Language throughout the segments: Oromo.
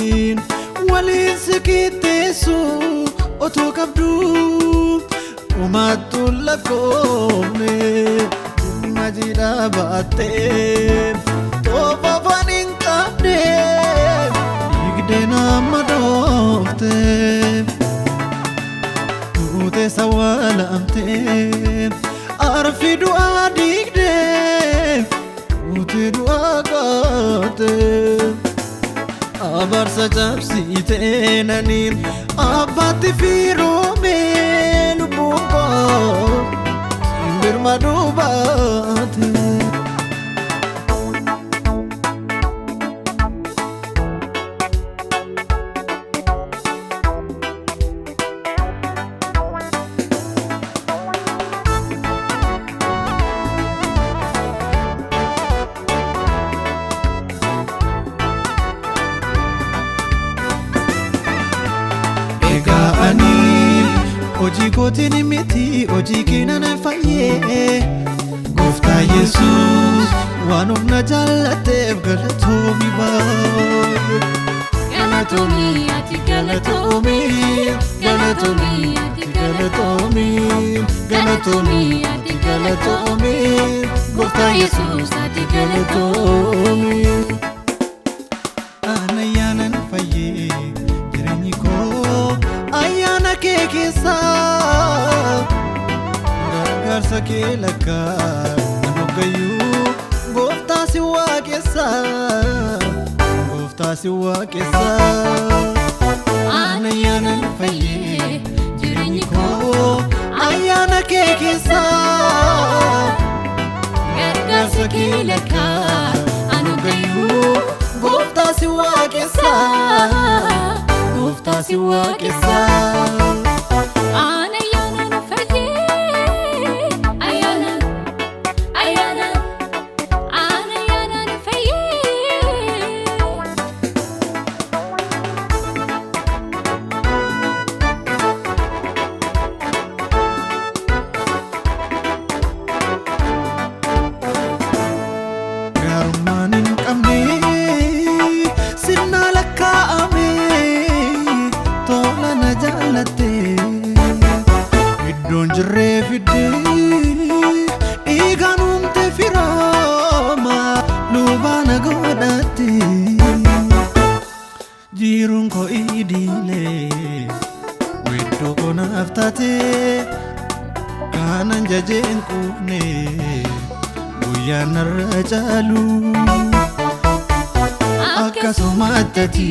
Waliin si qixxeessu otoo qabdu umattu lakkoofne dhimma jidhaa baattee toofa afaan hin qabne dhiigdee nama dhoofte duute sawwalamtee arfi du'aa diigdee duute du'aa kaatee. Abaarsa cabsitee nani abbaatti firoome lubbuun koo simbirma duubaate. Egaa ani hojii kootiin miti hojii keenan fayyee Gooftaa Yesuus waan of na jaallateef galatoomi baay'ee. Galatoomi ati galatoomi, Galatoomi, galatoomi, ati galatoomi, galatoomi, ati galatoomi, Gooftaa Yesuus ati galatoomi. Ana ayyaanan fayyee jireenyi koo ayyaana kee keessa gargaarsa kee lakkaa an hoggayyuu gooftaa si waaqessa gooftaa si waaqessa. Ana ayyaanan fayyee jireenyi koo ayyaana kee keessa Gargaarsa kee lakkaa an hoggayyuu gooftaa si waaqessa gooftaa si waaqessa. Ana ayyaanaan fayyee, ayyaanaan, ayyaanaan, ana ayyaanaan fayyee. Gaarummaan hin qabne sinnaa lakkaa'ame tola na jaallatte iddoon jirree fidde dhiigaan uumte firooma lubaa na godhatte jiruun koo idilee weeddoo koo naaf taate kanan jajeen quufne guyyaan narra caalu akkasumatti ati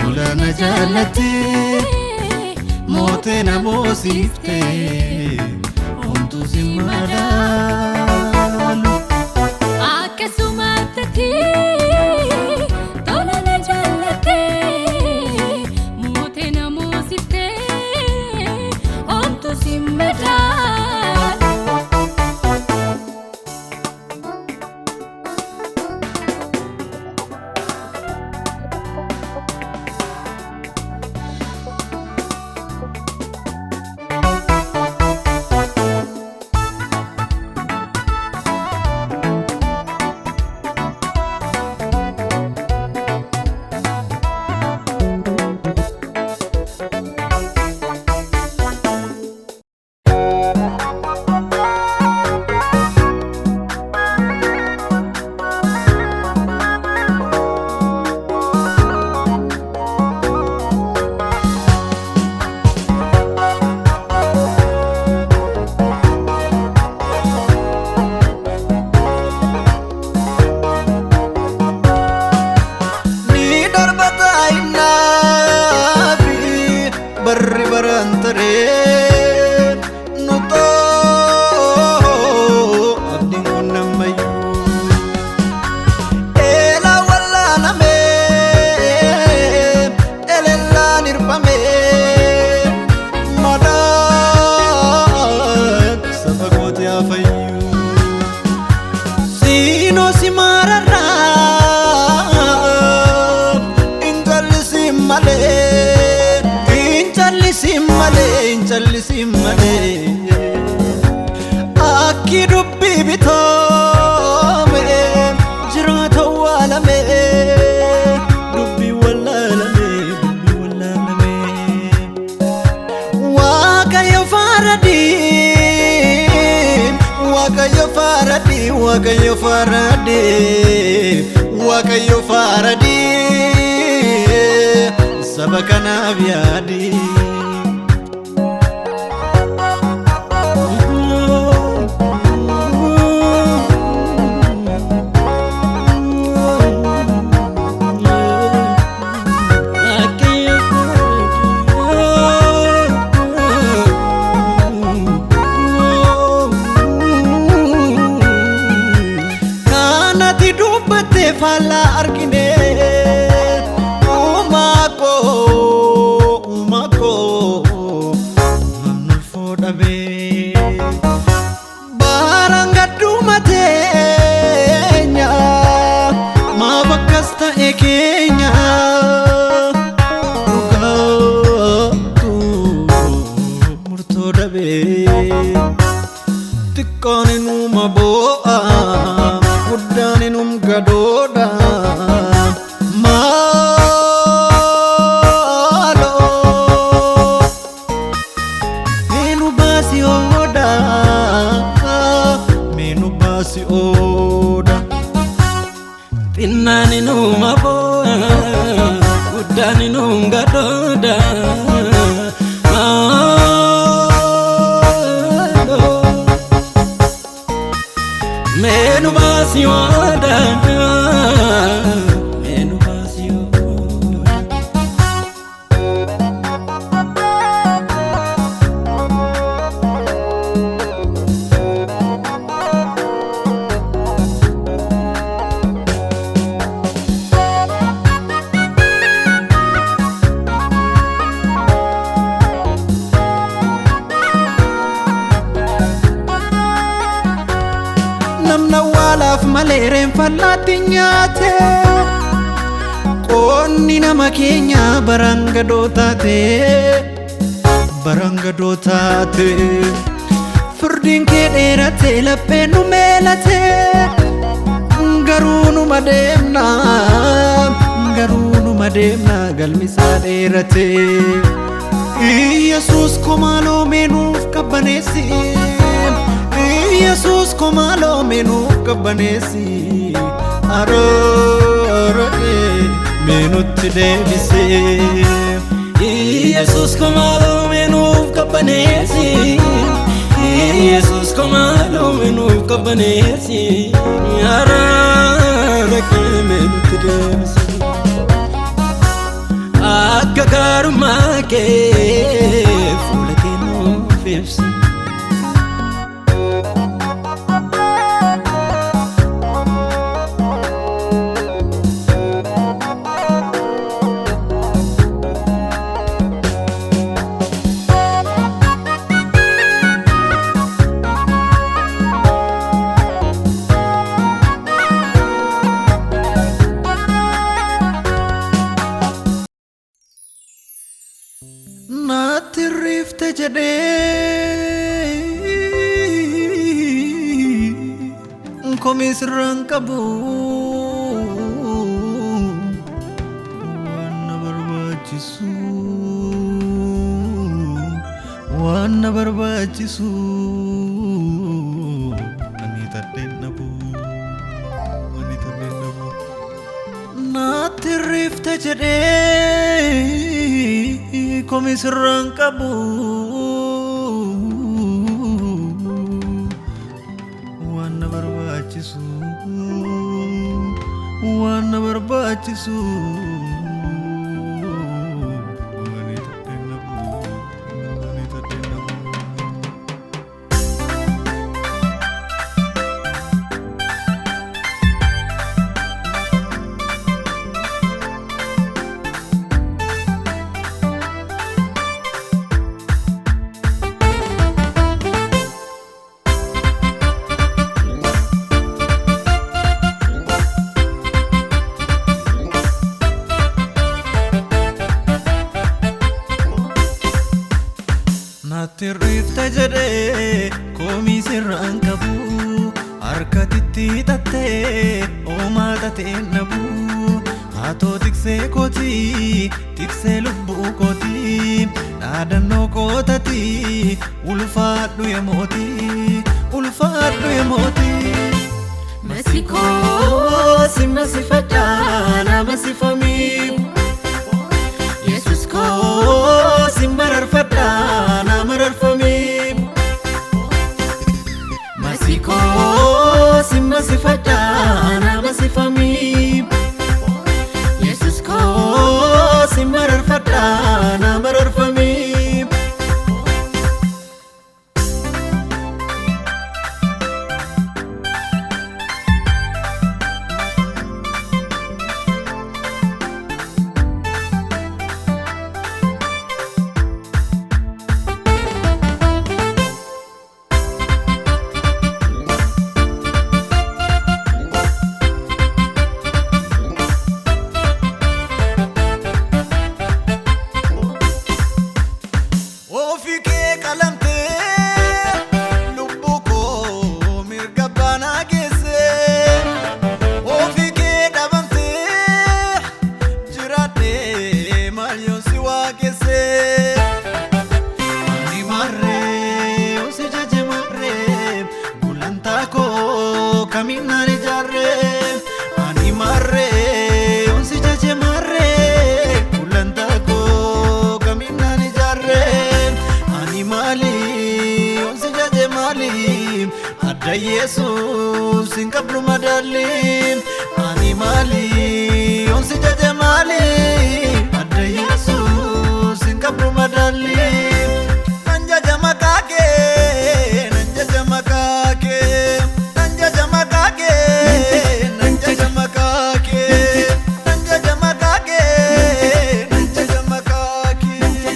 tola na jaallatte mootee na moosifte homtuu si madaalu. Akkasumatti ati tola na jaallatte, mootee na moosifte, homtuu si madaalu. Ni darbata innaafi barri baran taree nu too abdiin kun ammayyuu. Eelaa wallaaname elellaan hirfame madaan saba kooti haa fayyu. Siinoo si maararraa intalli malee intalli malee intalli malee akki dubbii bitoome jiraata awwaalame. Waaqayyo faradee, Waaqayyo faradee, saba kanaaf yaadee. Kanati dubbattee faallaa argine, uumaa koo, uumaa koo, namni ulfoo dhabee. Baaraan gadduma teenya, maaf akkas ta'e keenya? Dhugaatu murtoo dhabee. Xiqqaan inuma boo'a, guddaan inum gadoodha. Maaloo meenu baasi ooda, meenu baasi ooda. Xinnaan inuma boo'a, guddaan inum gadooda. Maaloo meenu baasi ooda, meenu baasi ooda. Namna waalaaf malee reenfallaatti nyaate, qoonni nama keenya barangadoo taate, barangadoo taate. Firdiin kee dheerate, lapheen nu meelate, garuu numa deemna, garuu numa deemna, galmisaa dheerate. Iyesuus komaaloo meenuuf qabbaneessi, Iyesuus komaaloo meenuuf qabbaneessi, araara kee meenutti deebisee. Yesus komaaloo meenuuf qabbaneessi. Yesus komaaloo meenuuf qabbaneessi. Araara kee meenutti deebisi. Akka gaarummaa kee fuula kee nuuf ibsi. Natti riifte jedhee komii sirraan qabu, waan na barbaachisu, waan na barbaachisu, ani tadheen dhabu, ani tadheen dhabu. Natti riifte jedhee komii sirraan qabu, waan na barbaachisu, waan na barbaachisu, ani tadheen dhabu, ani tadheen dhabu. Natti riifte jedhee komii sirraan qabu, harkatitti hidhattee oomaa tateen dhabu. Haatoo tiksee kooti, tiksee lubbuu kooti, dhaadannoo kootati, ulfaadhu yaa mootii, ulfaadhu yaa mootii. Masikoo simmasifadhaa nama sifamii. Yesus koo simmararfadhaa nama rarfamii. Masikoo simmasifadhaa nama sifamii. Yesus koo simmararfadhaa nama rarfamii. Ofii kee qalamtee lubbuu koo mirga baanaa geesse. Ofii kee dhabamtee jiraadhee maal yoon si waaqesse. Ani maarree osi jaje maarree gulantaa koo kamiin naan ijaarree. Ani maarree osi jaje maarree gulantaa koo kamiin naan ijaarree. Ani maali osi jaje maali adda Yesuus hin qabdu madaalli. Ani maali osi jaje maali adda Yesuus hin qabdu madaalli. Nan jaja maqaa kee, nan jaja maqaa kee, nan jaja maqaa kee, nan jaja maqaa kee, nan jaja maqaa kee, nan jaja maqaa kee.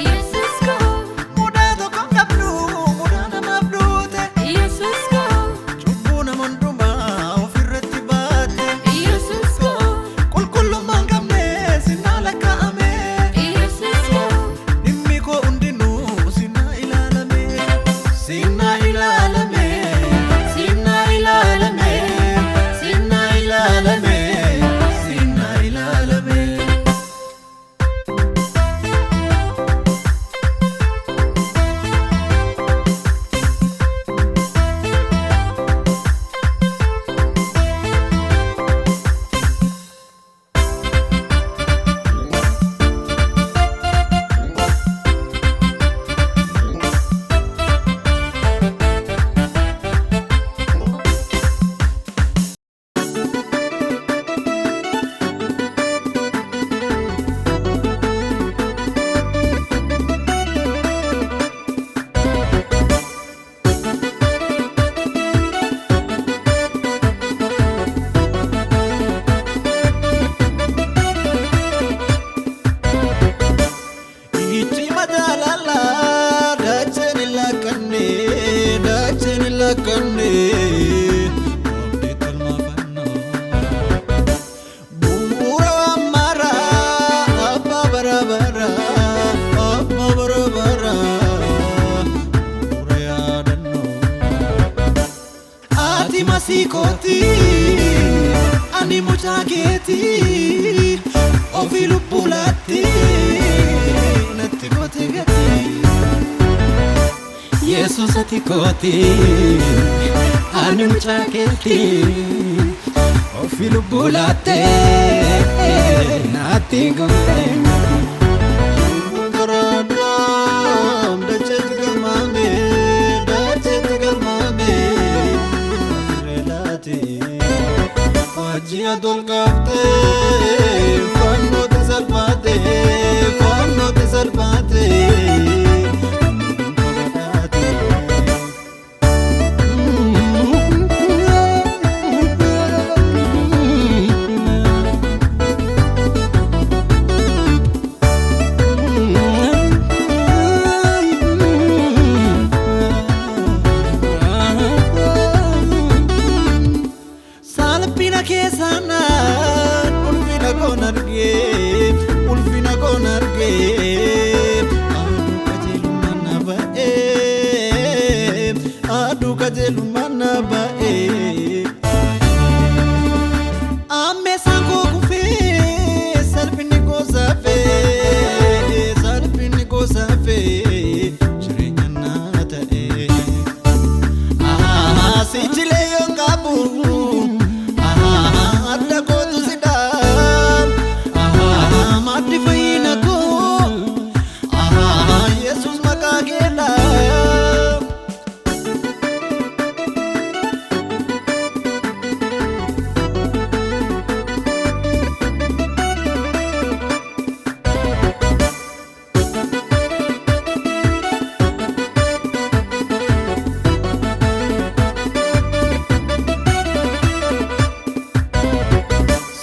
Yesus koo, Mudaa tokko hin qabdu, mudaa namaaf duute. Yesus koo, Cubbuu nama hundumaa ofirratti baatte. Yesus koo, Qulqullummaa hin qabne sinnaa lakkaa'ame. Yesus koo, Dhimmi koo hundinuu sinnaa ilaalame. Sinnaa ilaalame. Sinnaa ilaalame. Sinnaa ilaalame. Sinnaa ilaalame. Ichi madaalala dacheen hin laaqanne dacheen hin laaqanne abdii tolmaafannoo. Bu'uura waan maraa abbaa bara bara abbaa bara bara bu'uura yaadannoo. Ati masiikooti ani mucaa keeti ofii lubbuu laatti natti goote gati. Yesus ati kooti ani mucaa keeti ofii lubbuu laattee naatti goote. Karaadhaan dacheetti galmaame dacheetti galmaame firee laate hojii tolkaaftee fannootti salphaate fannootti salphaate. qajeelummaan na ba'ee. Ammeessaan koo kufee salphinni koo safee salphinni koo safee jireenya naa ta'ee. Sichilee yoon qabu adda kootu si dhaan maddi fayyina koo Yesuus maqaa keedhaan.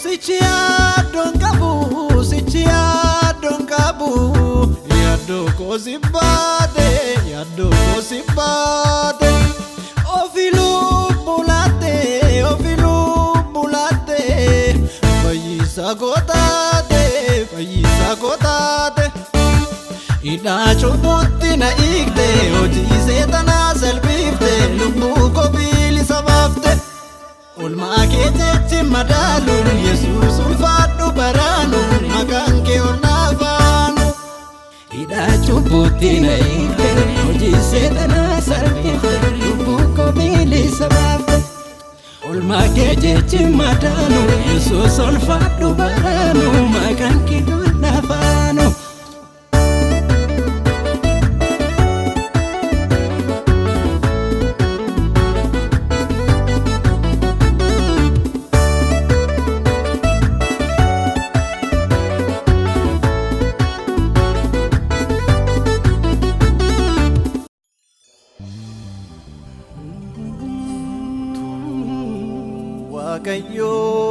Sichi yaaddoon qabu, sichi yaaddoon qabu, yaaddoo koo si baate, yaaddoo koo si baate. Ofi lubbuu laatte, ofi lubbuu laatte, fayyisaa koo taate, fayyisaa koo taate. Hidhaa cubbuutti na hiikte, hojii seexanaa salphifte, lubbuu koo bilisa baafte. Olmaa kee jechi madaaluun Yesuus ulfaadhu baraanuun maqaan kee ol naafaanu. Hidhaa cubbuutti na hiikte, hojii seexanaa salphifte, lubbuu koo bilisa baafte. Olmaa kee jechi madaalu, Yesuus ulfaadhu baraanu, maqaan kee ol naafaanu.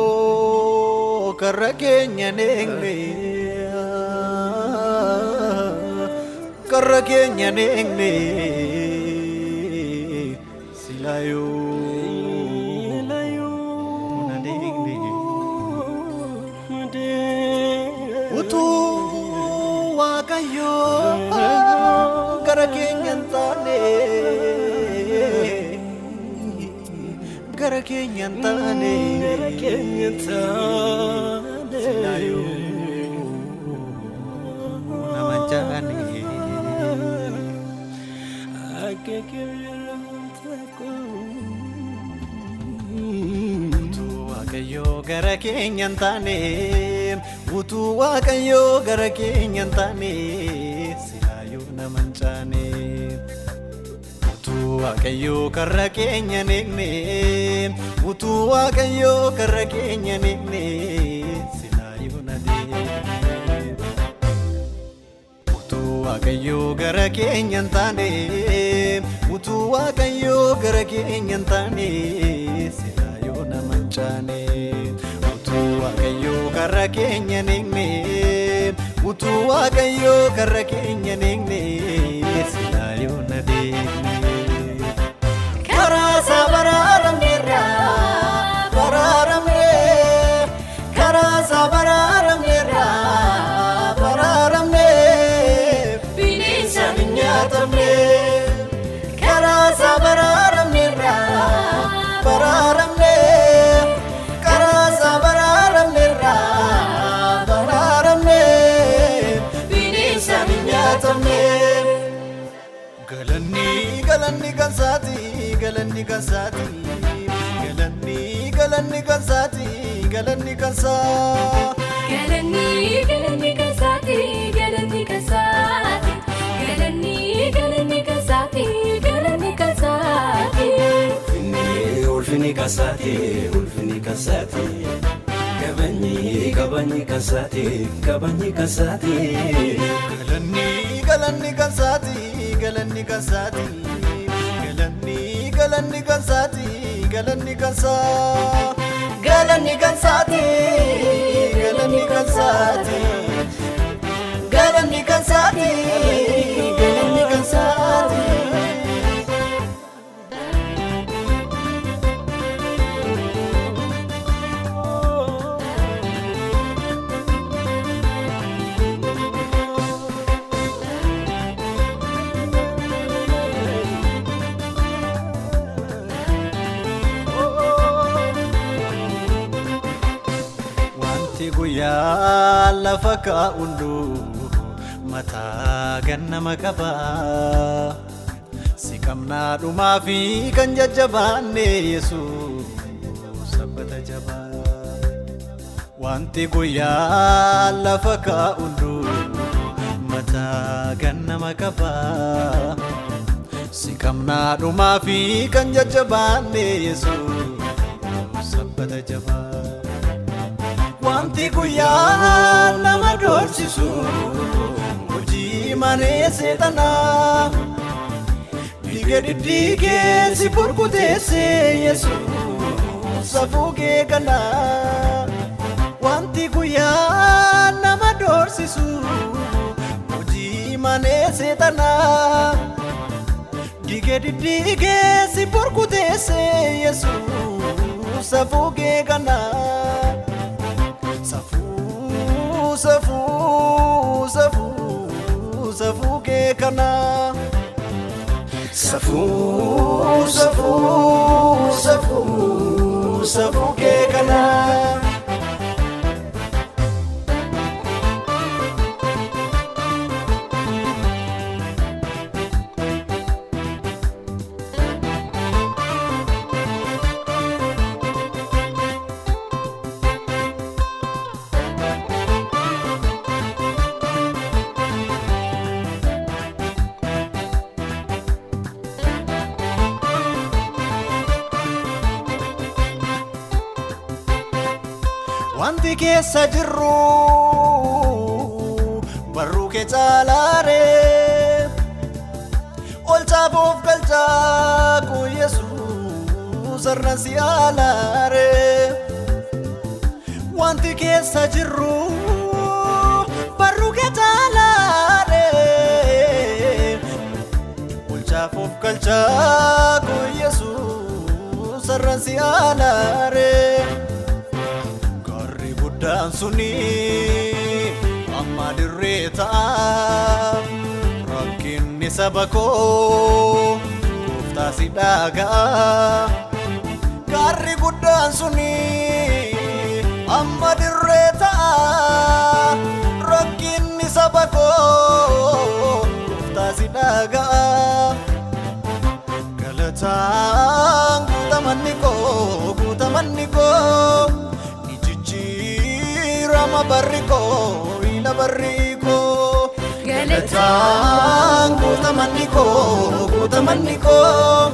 Waaqayyoo karra keenya neegne karra keenya neegne silaayoo na deegne utuu Waaqayyoo gara keenya hin taane gara keenya hin taane silaayoo nama hin jaane. Utuu Waaqayyoo gara keenya hin taane, utuu Waaqayyoo gara keenya hin taane, silaayuu nama hin caane. Utuu Waaqayyoo karra keenya hin eegne, utuu Waaqayyoo karra keenya hin eegne, silaayuu na deegne. Utuu Waaqayyoo gara keenya hin taane, utuu Waaqayyoo gara keenya hin taane, silaayuu nama hin caane. Utuu Waaqayyoo karra keenya hin eegne, utuu Waaqayyoo karra keenya hin eegne, silaayuu na deegne. Karaa isaa baraaramneerra, baraaramne, karaa isaa baraaramneerra, baraaramne. Bineensa Hin nyaatamne karaa isaa baraaramneerra baraaramne karaa isaa baraaramneerra baraaramne bineensa hin nyaatamne. Galanni galanni kan isaati galanni kan isaati galanni galanni kan isaati galanni kan isaa. Galanni galanni kan isaati galanni kan isaati galanni galanni kan isaati galanni kan isaati. Ulfinni kasaati, ulfinni kasaati, kabajni kabajni kasaati, kabajni kasaati. Galanni galanni kan isaati galanni kan isaati galanni galanni kan isaati galanni kan isaa galanni kan isaati galanni kan isaati galanni kan isaati galanni kan isaati. lafa kaa'undu mataa gannama qaba. Si qabnaa dhumaa fi kan jajjabaanne Yesuus sabbata jabaa. Wanti guyyaa lafa kaa'undu mataa gannama qaba. Si qabnaa dhumaa fi kan jajjabaanne Yesuus sabbata jabaa. Wanti guyyaa nama doorsisu hojii manee seexanaa. Dhiiga diddiigee si burkuteesse Yesuus safuu kee kanaa. Wanti guyyaa nama doorsisu hojii manee seexanaa. Dhiiga diddiigee si burkuteesse Yesuus safuu kee kanaa. Safuu safuu safuu safuu kee kanaa. Safuu safuu safuu safuu kee kanaa. Wanti keessa jirru barruu kee caalaare ol caafuuf galchaa kun Yesuus har'a si alaare. Wanti keessa jirru barruu kee caalaare ol caafuuf galchaa kun Yesuus har'a si alaare. Garri guddaan suni amma dirree ta'a. Rakkinni saba koo gooftaa si dhaga'a. Garri guddaan suni amma dirree ta'a. Rakkinni saba koo gooftaa si dhaga'a. Galataan guutamanni koo guutamanni koo ni jijjiirama barri koo ila barri koo. Galataan guutamanni koo guutamanni koo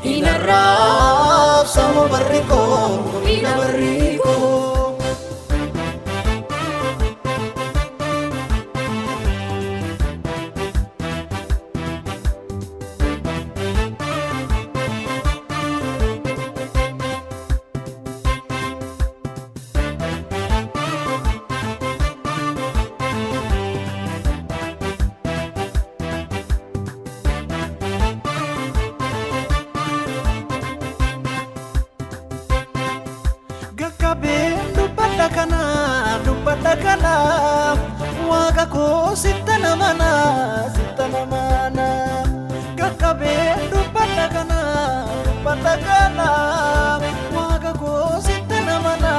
hin arraabsamu barri koo ila barri koo. Gaggabeen dubbadha kana dubbadha kana waaqa koo sitta namana sitta namana. Gaggabeen dubbadha kana dubbadha kana waaqa koo sitta namana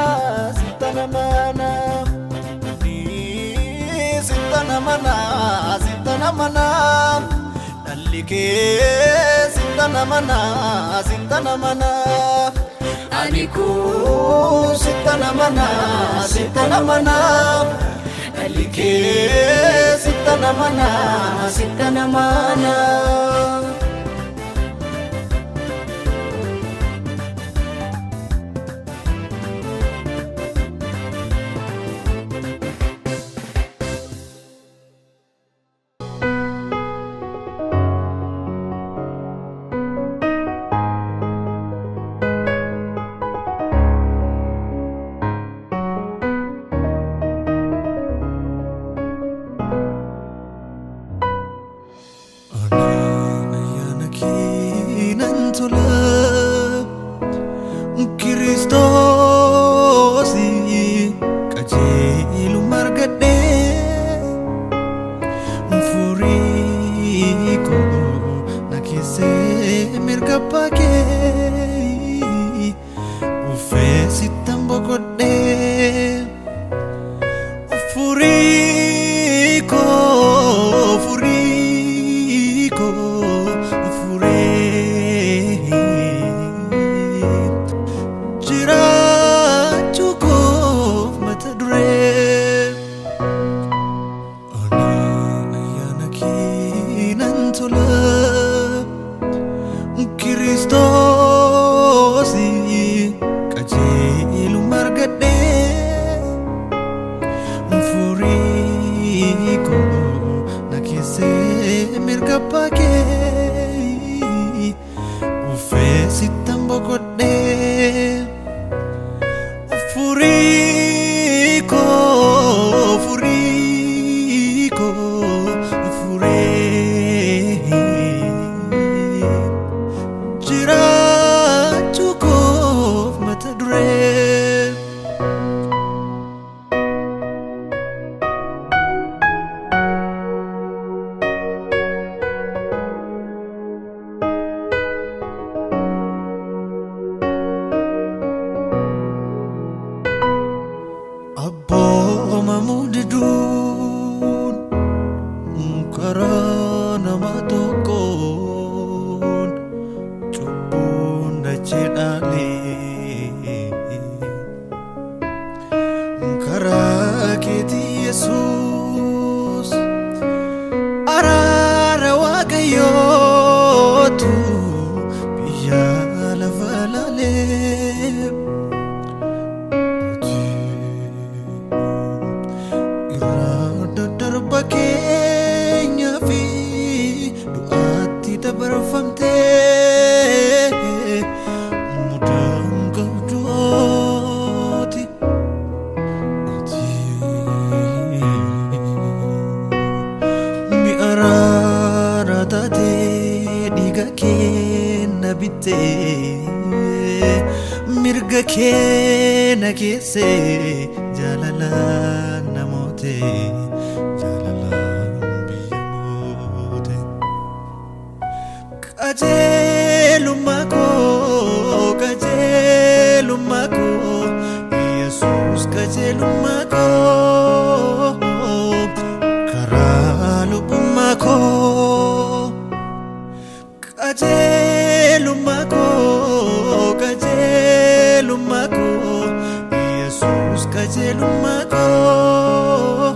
sitta namana. Ni sitta namana sitta namana dhalli kee sitta namana sitta namana. Ani kun sitta namana sitta namana dhalli kee sitta namana sitta namana. Ayyaana keenan tola Kiristoos qajeelummaa argadhee furii koo na keessee mirga abbaa kee uffee sittan boqodhee. tola. Kiristoos qajeelummaa argadhee furii koo na keessee mirga baakee uffee sittan boqodhee furii koo furii koo furii jiraachuu koof mata duree. Abboomamuu diduun karaa nama tokkoon cubbuun dachee dhaalee karaa keetii Yesuus araara Waaqayyootu biyya lafa laalee. Irraa daddarba keenya fi du'aatti dabarfamtee mudaan qabduuti. Ati mi'a araara taatee dhiiga kee na bittee mirga kee na keessee jaalalaan namoote jaalalaan biyya moote. Qajeelummaa koo qajeelummaa koo Yesuus qajeelummaa koo karaa lubbummaa koo. Qajeelummaa koo qajeelummaa koo Yesuus qajeelummaa koo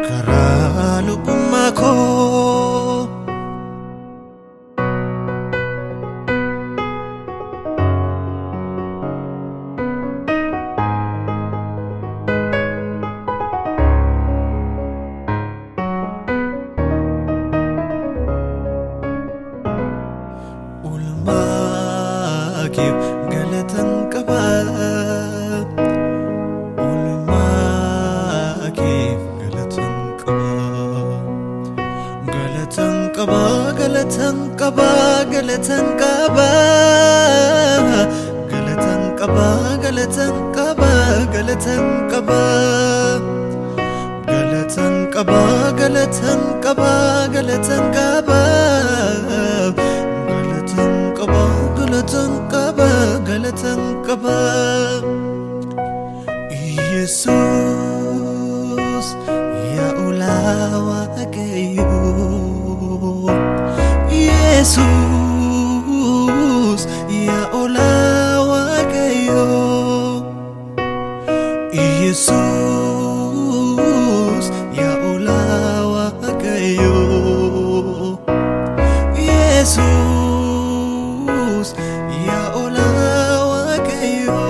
karaa lubbummaa koo. Oolmaa keef galatan qaba. Oolmaa keef galatan qaba. Galatan qaba, galatan qaba, galatan qaba. Galatan qaba, galatan qaba, galatan qaba. Galatan qaba, galatan qaba, galatan qaba. Galatan qaba, galatan qaba, galatan qaba. Yesuus yaa ulaa Waaqayyo. Yesuus yaa ulaa Waaqayyo. Yesuus yaa ulaa Waaqayyo. Yesuus yaa ulaa Waaqayyo.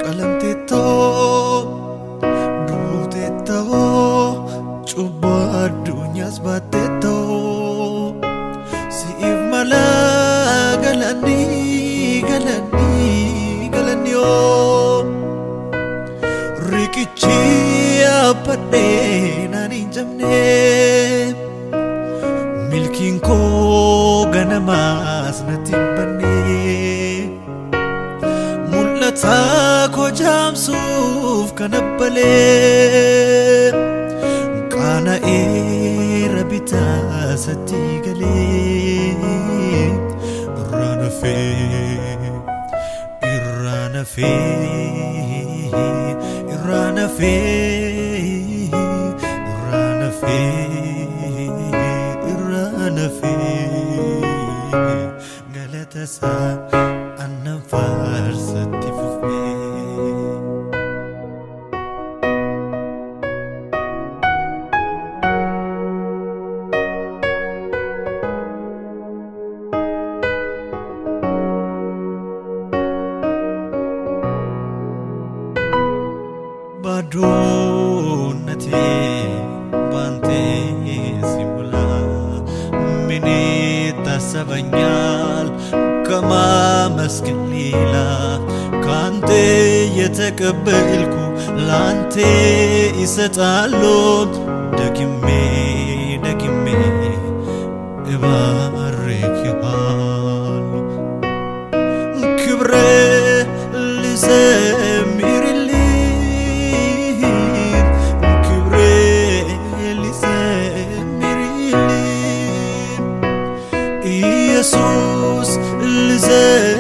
Qalamteettoo duuteettoo cubbuu addunyaas baatteettoo si'iif mala galanni galanni galanni oo riqichi yaabbadhee naan hin cabne milkiin koo ganamaas natti hin banne. Mul'ata koo jaamsuuf kan abbalee qaana'eera bitaa satti galee irraan hafee irraan hafee irraan hafee irraan hafee irraan hafee galata isaa annan faarsatti fufee. ይገባኛል ከማመስገን ሌላ። ካንተ የተቀበልኩ ላንተ ይሰጣሉ። ደግሜ ደግሜ እባርክሃለሁ። ክብሬ ልዘምርልህ፣ ክብሬ ልዘምርልህ፣ ኢየሱስ ልዘምርልህ።